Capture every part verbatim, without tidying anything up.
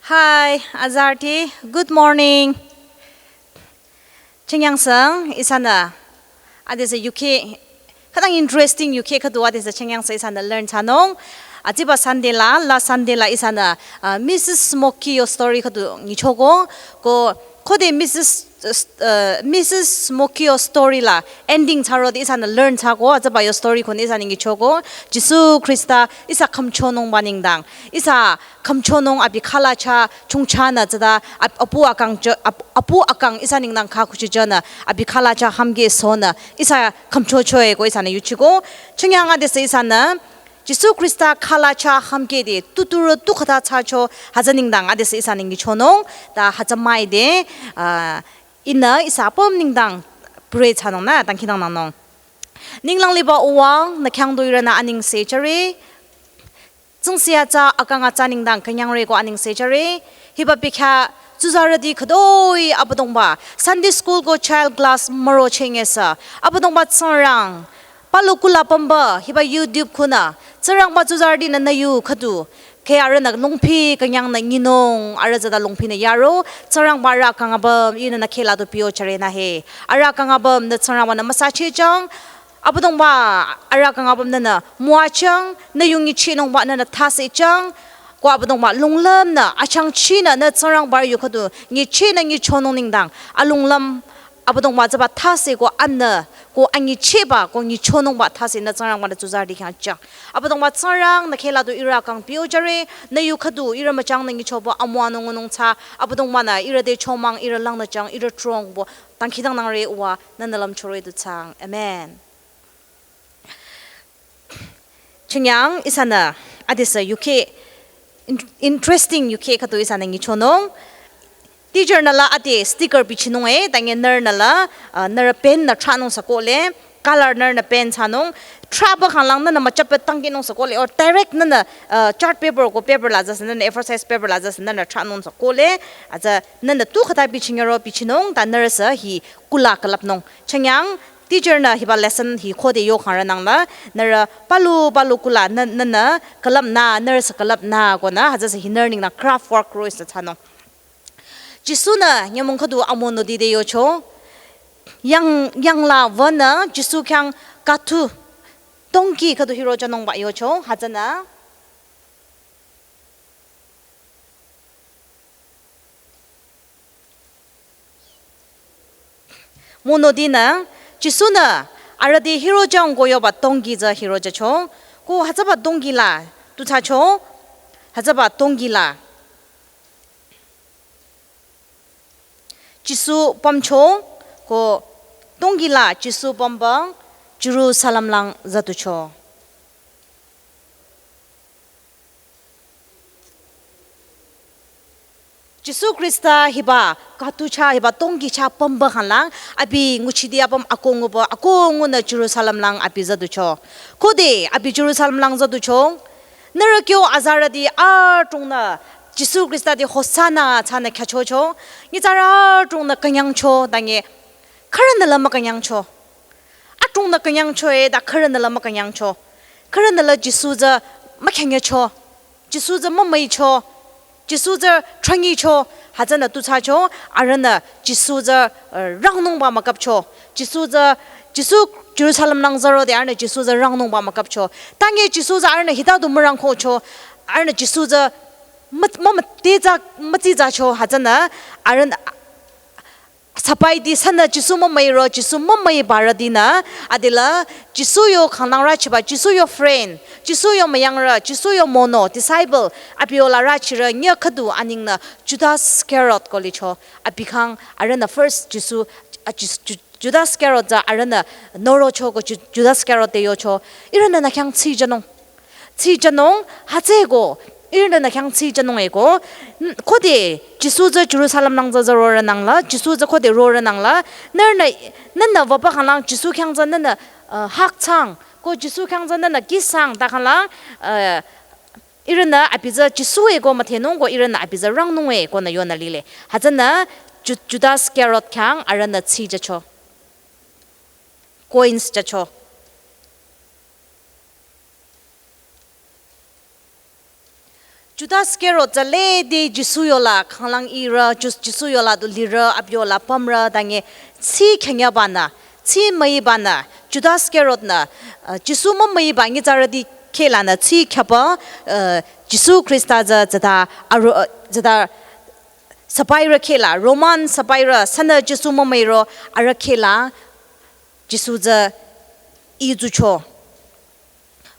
Hi, azarüti. Good morning. Chengyangsang, ihsanü. Adesü yuki. Khütang interesting yuki khüdu adesü chengyangsang ihsanü learn thsanung. Atsiba Sunday la, last Sunday la ihsanü, uh, Missus Smoky yo story khüdu nyichoko. Ko, khode Missus, uh, Missus Smoky yo story la ending thsarode ihsanü learn thsako, atsiba yo story khon ihsanü nyichoko. Jisu Krista ihsa khümchonungba nengdang. Ihsa khümchonung abi khala cha chungcha nü tsüta ap-, apu akang cho-, ap-, apu akang ihsa nengdang kha khuchi cho nü abi khala cha hamge so nü ihsa khümchocho-e ko ihsanü yuchiko. Chengyang adesü ihsanü Jisu Krista khala cha hamge de tuturo tu khata cha cho hütsü nengdang adesü ihsanü nyichonung ta hütsü mai de, ah, ihnü ihsa apüm nengdang pray thsanung nü dangkhidangnangnung. Ninglang liba Uwa nü khyang du ihrünü anengse jüre. Tsingse atsa akang atsa nengdang künyangre ko anengse jüre. Hiba bekhyah tsuzarüti khütoi Abüdongba Sunday school ko child class müro chengesü Abüdongba Tsingrang palu kula pümba hiba YouTube khunü Tsingrangba tsuzarütinü nü yu khüdu khe arühnü longphi künyangnü nyinung arüh tsüta longphinü yaro Tsingrangba arüh kangaba ihnü nü kheh la du pio jüre nü he arüh kangaba nü Tsingrangba nü müsachehjang. Abüdongba arüh kangaba nünü müwajang, nü yu nguchinungba nünü thsajang. Ko Abüdongba lunglümnü achangchinü nü Tsingrangba yu khüdu nguchinü nguchonung nengdang. Alunglüm Abüdongba tsüba thsa ko anü, ko anguchiba, ko nguchonungba thsa nü Tsingrangba nü tsuzarüti khyang jüng. Abüdongba Tsingrang nü kheh la du ihrü kang pio jüre, nü yu khüdu ihrü müchangnü nguchoba amüwanung ngunung thsa. Abüdongba nü ihrü te chomang, ihrü langnü jüng, ihrü trongbo dangkhidangnangre Uwa, nünü lümchore du thsaang. Amen. Chengyang ihsanü adesü yuki in-, interesting yuki khüdu ihsanü nyichonung. Teacher nü la ade sticker bichinung-e, tangi nührünü la, ah, nührü pen nü thranung sü kohle, color nührünü pen thsanung. Thraba khanglang nünü müchapü tangkinung sü kohle, or direct nünü, ah, chart paper ko paper la tsüsü nünü A four size paper la tsüsü nünü thranung sü kohle. Atsü nünü tu khata bichinyero bichinung, ta nührüsü hi kula külüpnung. Chengyang teacher nü hiba lesson hi khode yo khangrü nangla, nührü palu palu kula nü, nünü külüpnü, nührüsü külüpnü konü, hütsüsü hi nührü nengdang craft work roh-i sü thsanung. Jisu-nü nyümong khüdu amonoti te yocho, yang, yang la wünü Jisu khyang kathu, donkey khüdu hiro jünungba yocho, hütsünü monotinü, Jisu-nü arüh te hiro jüng ko yoba donkey tsü hiro jücho, ko hütsüba donkey la tu thsacho, hütsüba donkey la Jisu pümcho, ko donkey la Jisu pümba Jerusalem lang züducho. Jisu Krista hiba kathu chah hiba donkey chah pümba khanglang, abi nguchiti apüm akoh nguba, akoh ngunü Jerusalem lang abi züducho. Khode abi Jerusalem lang züducho, nührü kyo azarüti adrongnü Jisu Krista te Hosanna thsanü khyüchocho, nyitsarü adrongnü künyangcho, tangi khürünü la mükünyangcho. Adrongnü künyangcho-e, ta khürünü la mükünyangcho. Khürünü la Jisu tsü mükyanyecho. Jisu tsü mümüicho. Jisu tsü trangicho. Hütsünü tu thsacho, arühnü Jisu tsü, eh, rangnungba mükapcho. Jisu tsü, Jisu Jerusalem lang zürode arühnü Jisu tsü rangnungba mükapcho. Tangi Jisu tsü arühnü hita du mürangkocho. Arühnü Jisu tsü mü-, mümü te tsü mütsi tsücho. Hütsünü arühnü sapaiti sünü Jisu mümüiro, Jisu mümüibarütinü, adila Jisu yo khanglang rüchiba, Jisu yo friend, Jisu yo müyangrü, Jisu yo mono, disciple, abi yola rüchirü nyü khüdu aningnü Judas Iscariot ko licho, abi khyang arühnü first Jisu, a, Jis-, Ju-, Judas Iscariot tsü arühnü norocho ko Ju-, Judas Iscariot te yocho, ihrünü nü khyang tsijünung. Tsijünung, hütsüeko, ihrünü nü khyang tsijünung-e ko, n-, khode Jisu tsü Jerusalem lang tsü zürorü nangla, Jisu tsü khode rorü nangla, nührünü, nünü wüba khanglang Jisu khyang tsü nünü, uh, hak thsang, ko Jisu khyang tsü nünü kih thsang, ta khanglang, uh, ihrünü abi tsü Jisu-e ko müdhenung ko ihrünü abi tsü rangnung-e konü yonü lile. Hütsünü Ju-, Judas Iscariot khyang arühnü tsijücho. Coins jücho. Judas Iscariot tsü lede Jisu yola khanglang irü, Jus-, Jisu yola du lirü, abi yola pümrü, tangi tsi khenyabanü, tsi müibanü, Judas Iscariot nü, uh, Jisu mümüiba nyitsarüti khehlanü tsi khyaba, uh, Jisu Khrista tsü tsüta aru, uh, tsüta sipairü khehla, Roman sipairü, sünü Jisu mümüiro arüh khehla, Jisu tsü izucho.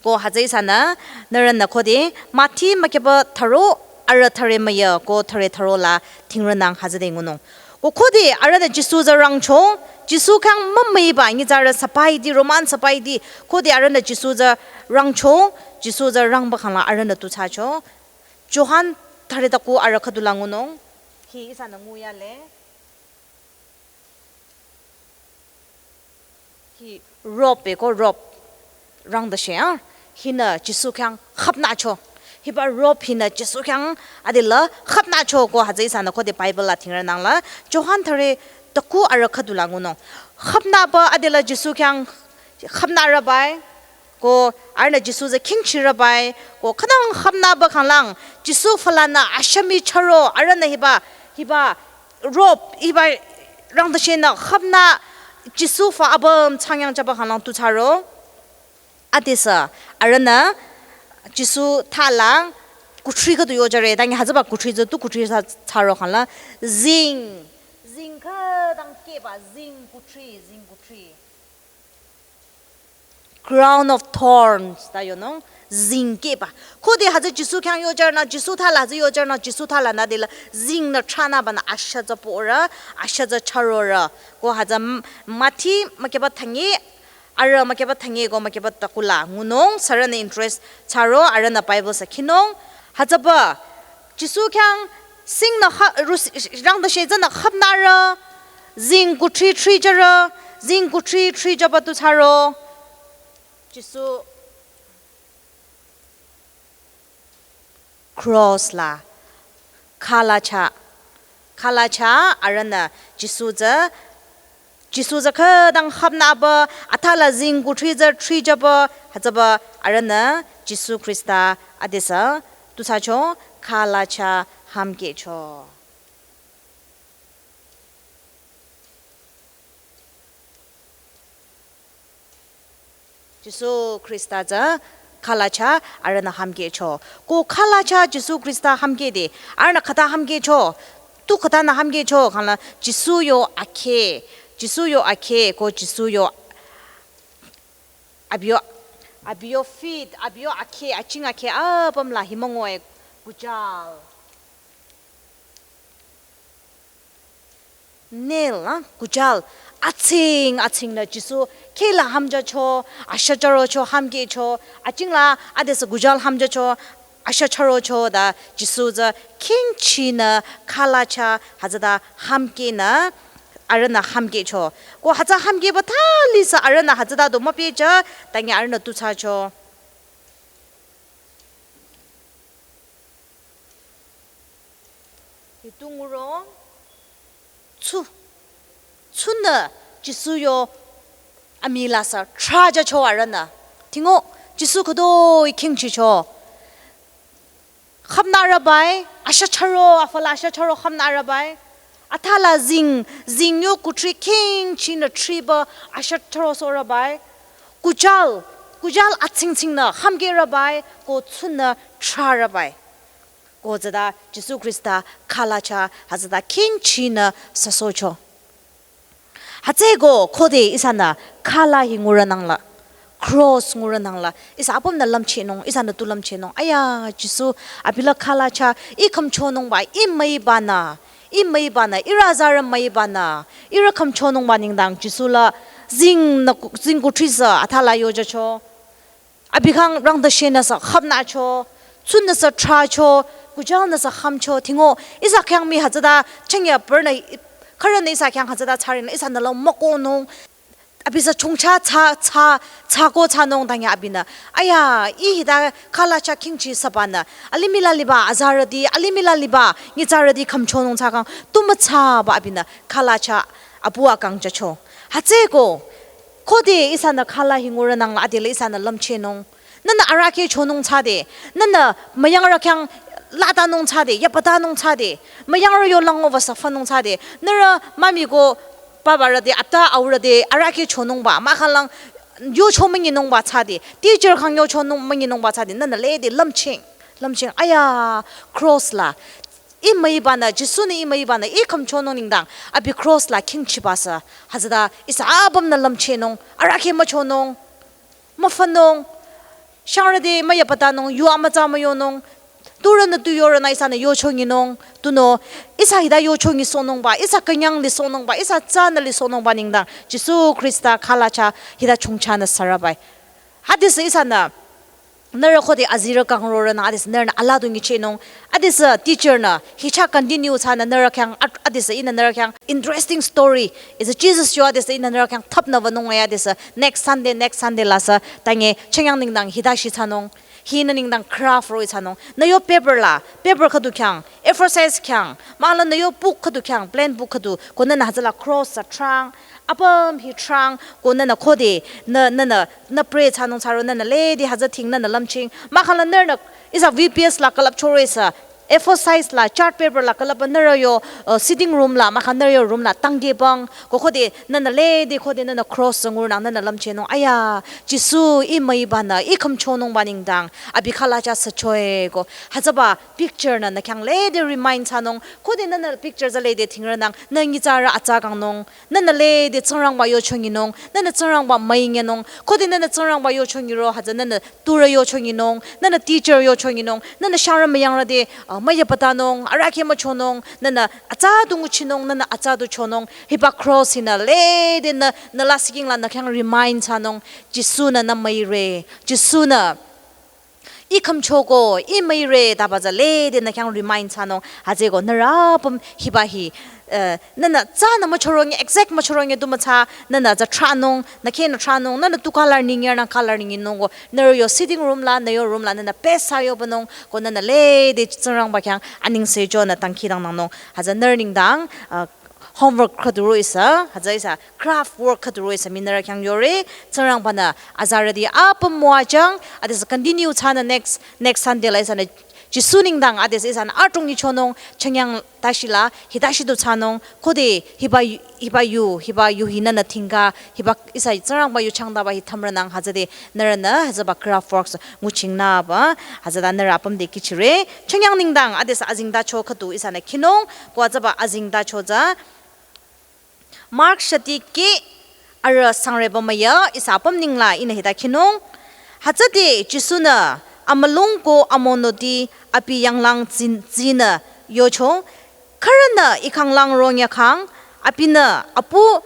Ko hütsü ihsanü, nührünü khode, Mathi mükeba tharo, arüh thüre müya, ko thüre tharo la thingrünang hütsüde ngunung. Ko khode, arühnü Jisu tsü rangcho, Jisu khyang mümüiba, nyitsarü sipaiti, Roman sipaiti, khode arühnü Jisu tsü rangcho, Jisu tsü rangba khangla arühnü tu thsacho. Johan thüre taku arüh khüdula ngunung. Hi ihsanü nguyale. Hi robe ko robe rangdashe a. Hinü Jisu khyang khapnacho. Hiba robe hinü Jisu khyang adela khapnacho ko hütsü ihsanü khode Bible la thingrünang la. Johan thüre taku arüh khüdula ngunung. Khapnaba adela Jisu khyang khapnarübai, ko arühnü Jisu tsü khingchirübai, ko khütang khapnaba khanglang, Jisu falanü ashami charo, arühnü hiba, hiba robe, hiba rangdashenü khapnü Jisu fa apüm changyang chaba khanglang tu thsaro. Adesü, arühnü Jisu thala kuthri khüdu yojüre, tangi hütsüba kuthri tsü tu kuthri thsa-, thsaro khangla, zing, zing khütang kehba, zing kuthri, zing kuthri. Crown of thorns ta yonung, zing kehba. Khode hütsü Jisu khyang yojürnü, Jisu thala hütsü yojürnü, Jisu thalanü adela zingnü thranübanü asha tsü porü, asha tsü charorü. Ko hütsü M-, Mathi mükeba thangi, arüh mükeba thangi ko mükeba takula ngunung, sürünü interest thsaro, arühnü Bible sü khinung. Hütsüba, Jisu khyang singnü kha-, rus-, rangdashe tsünü khapnarü, zing kuthri thrijürü, zing kuthri thrijüba tu thsaro. Jisu cross la, khala chah, khala chah, arühnü Jisu tsü, Jisu tsü khütang khapnaba, athala zing kuthri tsü thrijüba, hütsüba arühnü Jisu Khrista adesü tu thsacho, khala chah hamkehcho. Jisu Khrista tsü khala chah arühnü hamkehcho. Ko khala chah Jisu Khrista hamkehde, arühnü khüta hamkehcho, tu khütanü hamkehcho, khangla Jisu yo akheh, Jisu yo akheh, ko Jisu yo abi yo, abi yo feet, abi yo akheh, aching akheh, apüm la hi müngoe kujal. Nail, ah, kujal. Atsing, atsingnü Jisu khehla hamjücho, asha charocho, hamkehcho, aching la, adesü kujal hamjücho, asha charocho ta Jisu tsü khingchinü khala chah hütsüta hamkehnü arühnü hamkehcho. Ko hütsü hamkehba thalisü arühnü hütsüta du müpehjü, tangi arühnü tu thsacho. Hitu nguro, tsu, tsunü Jisu yo amülasü thrajücho arühnü. Tingo, Jisu khütoi khingchicho. Khapnarübai, asha charo, afala asha charo khapnarübai. Athala zing, zing yo kuthri khingchinü thriba asha charo sorübai. Kujal, kujal atsingtsingnü hamkehrübai, ko tsunü thrarübai. Ko tsüta Jisu Khrista khala chah hütsüta khingchinü süsohcho. Hütsüeko khode ihsanü khala hi ngurünangla, cross ngurünangla, ihsa apümnü lümchehnung, ihsanü tu lümchehnung. Aya, Jisu, abi la khala chah, ih khümchonungba, ih müibanü, ih müibanü, ihrü azarü müibanü, ihrü khümchonungba nengdang Jisu la zingnü ku-, zing kuthrisü athala yojücho. Abi khyang rangdashenüsü khapnücho, tsunüsü thrahcho, kujalnüsü hamcho, tingo, ihsa khyang mii hütsüta, chengya pernü, khürünü ihsa khyang hütsüta thsarinü, ihsanü la mükohnung. Abisü chongcha thsa, thsa, thsako thsanung tangi abinü. Aya, ih hita khala chah khingchisübanü. Alimih la liba, azarüti, alimih la liba, nyitsarüti khümchonung thsakhang, tu müthsaba abinü, khala chah apu akang jücho. Hütsüeko, khode ihsanü khala hi ngurünangla adela ihsanü lümchehnung. Nühnü arahkheh chonung thsade, nühnü müyangrü khyang latanung thsade, yapatanung thsade, müyangrü yo lango wü sü fanung thsade, nührü mami ko papa rü de, ata au rü de, arahkheh chonungba, mahkhang yocho münyinungba thsade, teacher khyang yocho nung münyinungba thsade, nühnü lede lümching, lümching, aya, cross la. Ih müibanü, Jisu-nü ih müibanü, ih khümchonung nengdang, abi cross la khingchiba sü, hütsüta, ihsa apümnü lümchehnung, arahkheh müchonung, müfanung, shangrü de müyapatanung, yu amütsa müyonung, turünü tu yorünü ihsanü yocho nyinung, tunüo, ihsa hita yocho nyisohnungba, ihsa künyang lisohnungba, ihsa tsünü lisohnungba nengdang, Jisu Khrista khalacha hita chongchanü sürübai. Hadesü ihsanü, nührü khode azirü kangrorünü, hadesü nührünü alaa du nyichehnung, hadesü teacher-nü, hicha continue thsanü nührü khyang, ad-, hadesü ihnü nührü khyang, interesting story, is Jesus yo, hadesü ihnü nührü khyang thapnü wünung ya, hadesü next Sunday, next Sunday la sü, tange, chünye nengdang, hita shi thsanung, hinü nengdang craft roh-i thsanung, nü yo paper la, paper khüdu khyang, A four size khyang, mahla nü yo book khüdu khyang, plain book khüdu, ko nühnü hütsüla cross sü thrang, apüm hi thrang, ko nühnü khode, nü, nühnü, nü pray thsanung thsaro, nühnü lede hütsü thing, nühnü lümching, mahkhang la nührünü, ihsa V P S la külüp chore sü, A four size la, chart paper la külüp nührü yo, uh, sitting room la, mahkhang nührü yo room la, tangde bang, ko khode, nühnü lede khode, nühnü cross sü ngurnang, nühnü lümchehnung, aya, Jisu ih müibanü, ih khümchonungba nengdang, abi khalacha süchoe ko, hütsüba, picture-nü nü khyang lede remind thsanung, khode nühnü picture tsü lede thingrünang, nü nyitsarü atsa kangnung, nühnü lede Tsingrangba yocho nyinung, nühnü Tsingrangba müinyenung, khode nühnü Tsingrangba yocho nyiro, hütsü nühnü turü yocho nyinung, nühnü teacher yocho nyinung, nühnü shangrü müyangrü de, ah, müyapatanung, arahkheh müchonung, nühnü atsa du nguchinung, nühnü atsa du chonung, hiba cross hinü lede nü, nü lasih king la nü khyang remind thsanung, Jisu-nü nü müire, Jisu-nü, ih khümchoko, ih müire, taba tsü lede nü khyang remind thsanung, hütsüeko nührü apüm hiba hi, eh, nühnü tsünü müchoronge, exact müchoronge du müthsa, nühnü tsü thranung, nü khehnü thranung, nühnü tu color nyinyerünang color nyinung ko, nührü yo sitting room la, nü yo room la, nühnü paste thsa yobanung, ko nühnü lede Tsingrangba khyang, anengse chonü dangkhidangnangnung, hütsü nührü nengdang, eh, homework khüdu roh-i sü, hütsü ihsa craft work khüdu roh-i sü mii nührü khyang yore, Tsingrangbanü azarüti apüm müwajüng, hadesü continue thsanü next, next Sunday la ihsanü Jisu nengdang hadesü ihsanü adrong nyichonung, chünye tashi la, hita shi du thsanung, khode hiba, hiba yu, hiba yu hi nühnü tingka, hiba ihsa Tsingrangba yu changdaba hi thümrünang hütsüde nührünü, hütsüba craft works nguchingnüba, hütsüta nührü apüm te kihchire, chünye nengdang, hadesü azengtacho khüdu ihsanü khinung, ko hütsüba azengtacho tsü, Mark shati keh arüh sangreba müya ihsa apüm nengla ihnü hita khinung. Hütsüde Jisu-nü amülung ko amonoti abi yanglang tsin-, tsinü yocho, khürünü I khanglang ronyakhang, abinü apu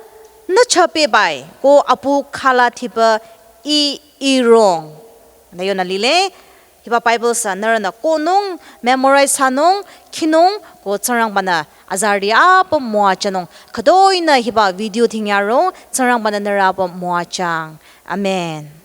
nü chah pehbai ko apu khala thiba I, I rong. Nü yonü lile, hiba Bible sü nührünü kohnung, memorize thsanung, khinung, ko Tsingrangbanü azarüti apüm müwajünung, khütoinü hiba video dhingyaro, Tsingrangbanü nührü apüm müwajüng. Amen.